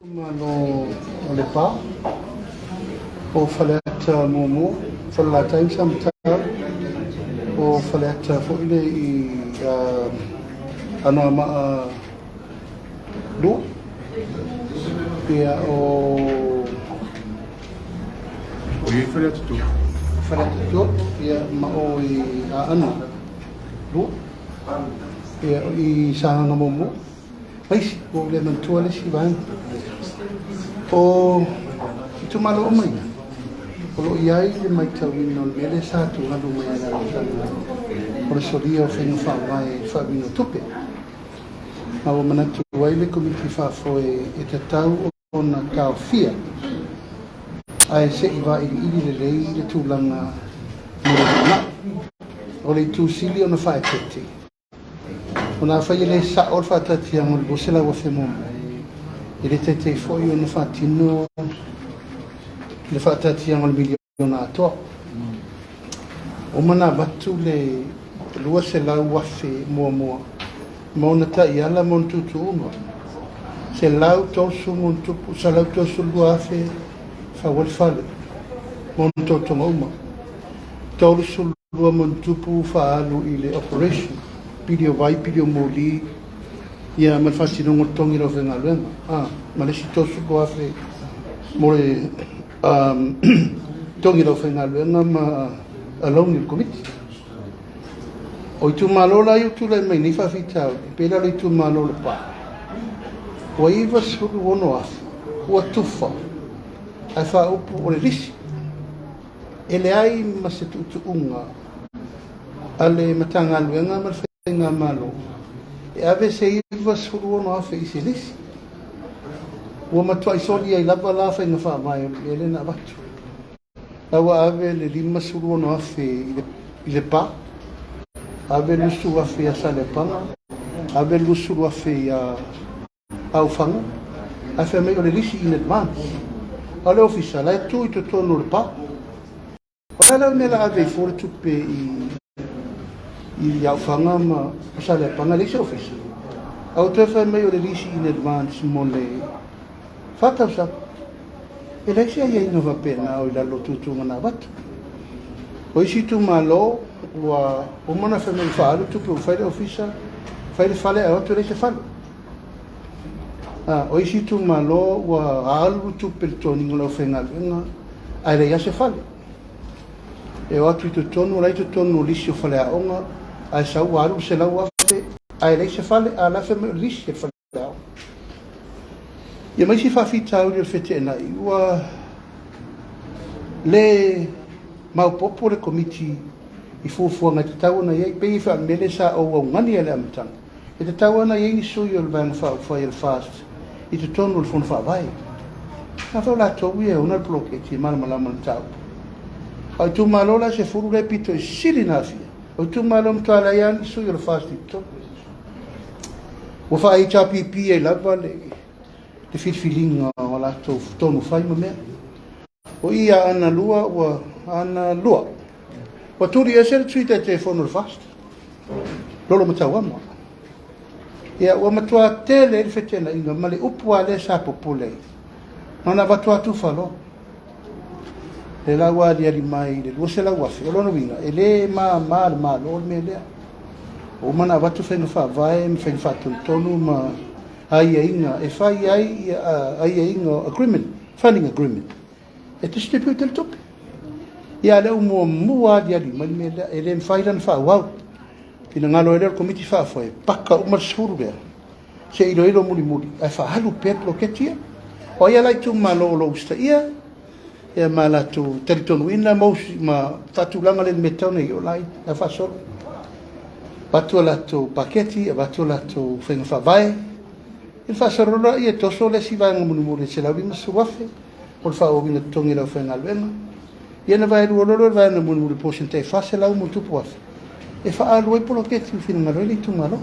Itumalo o Lepa, o Faleata 1, Falelatai ma Samatau, o Faleata foi le i Anoamaa 2, ia o O i ai Faleata 3. Faleata 3, ia ma o i Aana 2, ia o i Sagaga 1. Ma isi, ua ou le manatua le isi vaega. O itumalo uma ia, o lo o i ai le matauina o le mea lea sa atugalu mai ai i le amataga o le solia o faiga faavae i le faaaluina o tupe. Ma ua manatu ai le Komiti Faafoe e tatau ona taofia ae se i vailiili lelei le tulaga mo le lumanai. O le itu sili ona faaeteete, Ona afai e le sao le faataatiaga o le 200,000 muamua, e le taitai foi ona faatino le faataatiaga o le miliona atoa. Ua uma ona avatu le 200,000 muamua ma ona taiala ma ona tuutuuga, 130 ma ono tupu, 132,000 fau ai le fale ma ona tautoga uma. 32 ma ono tupu faaalu i le operation, pili o vai, pili o moli, ia ma le faatinoga o totogi o le aufaigaluega, ma le isi 32,000 mo le totogi o le aufaigaluega ma alauni o le Komiti. O itumalo la ia ua tulai mai nei faafitauli, e pei la o le itumalo o Lepa, ua 96,000 ua tufa ae faaupu o le lisi. E leai ma se tuutuuga a le Matagaluega ma le Faigamalo e ave se 96,000 i se lisi. Ua matuai soli ai lava la faiga faavae o le mea lea na avatu. La ua ave le 56,000 i Lepa, ave le 20,000 ia Saleapaga, ave le 20,000 ia Aufaga, ae fai mai o le lisi in advance. A o le ofisa, la e tu i totonu o Lepa. O le a la le mea la ave ai fua le tupe i Aufaga ma Saleapaga, e leai se ofisa. A ua toe fai mai o le lisi in advance mo le 4 tausaga. E leai se aiaiga faapena o i lalo o tuutuuga na avatu. O isi itumalo ua uma ona fai mai ua faaalu tupe ua fai le ofisa, fai le fale ae o atu e leai se fale. O isi itumalo ua alu tupe i le toniga o le aufaigaluega ae leai lava se fale. E o atu i totonu, o la e i totonu o lisi o faleaoga ae sau ua alu le 100,000 ae leai se fale, a o la e fai mai o le lisi a le faleaoga. Ia ma isi faafitauli o le feteenai, ua le maopoopo le Komiti i fuafuaga e tatau ona i ai. E pei e faamele sa ou augani i le amataga, e tatau ona i ai ni sui o le Vaega Faaupufai a le FAST i totonu o le Fono Faavae. Afai o latou ia e ona le poloketi e malamalama i le mataupu. A o itumalo la e 10 lea e pito i sili ona aafia, o itumalo e matua leai lava ni sui o le FAST i totonu. Ua faa-HRPP ai lava le filifiliga o latou tonu fai ma mea. O i a Aana 2 ua Aana 2. Ua tuli ese le Sui Taitaifono o le FAST, Lolomatauama. Ia, ua matua tele ai le feteenaiga ma le upu lava lea sa popole ai, na ona avatu lava tufa loa. Lea la ua aliali mai i le 200,000, o lona uiga, e le mama le Malo le mea lea. Ua uma ona avatu faiga faavae ma faiga faatonutonu ma aiaiga e fai ai aiaiga agreement, funding agreement, e distribute le tupe. Ia, a lea ua muamua aliali mai le mea lea, e le mafai la ona faaauau. Finagalo ai lea o le Komiti Faafoe, paka uma le 10 lea, se iloilo mulimuli, ae faaalu pea le poloketi ia. O ai la itumalo o lo o usitaia, ia ma latou talitonuina ma faatulaga le mea e tatau ona i ai, o la e faasolo. Avatu a latou paketi, avatu a latou faiga faavae, ia faasolo loa ia toso le isi vaega mulimuli e 150,000 o le faaauauina totogi o le aufaigaluega. Ia ona vaelua loa lea o le vaega mulimuli portion tai 400 ma tupu afe e faaalu ai poloketi ua finagalo ai le itumalo.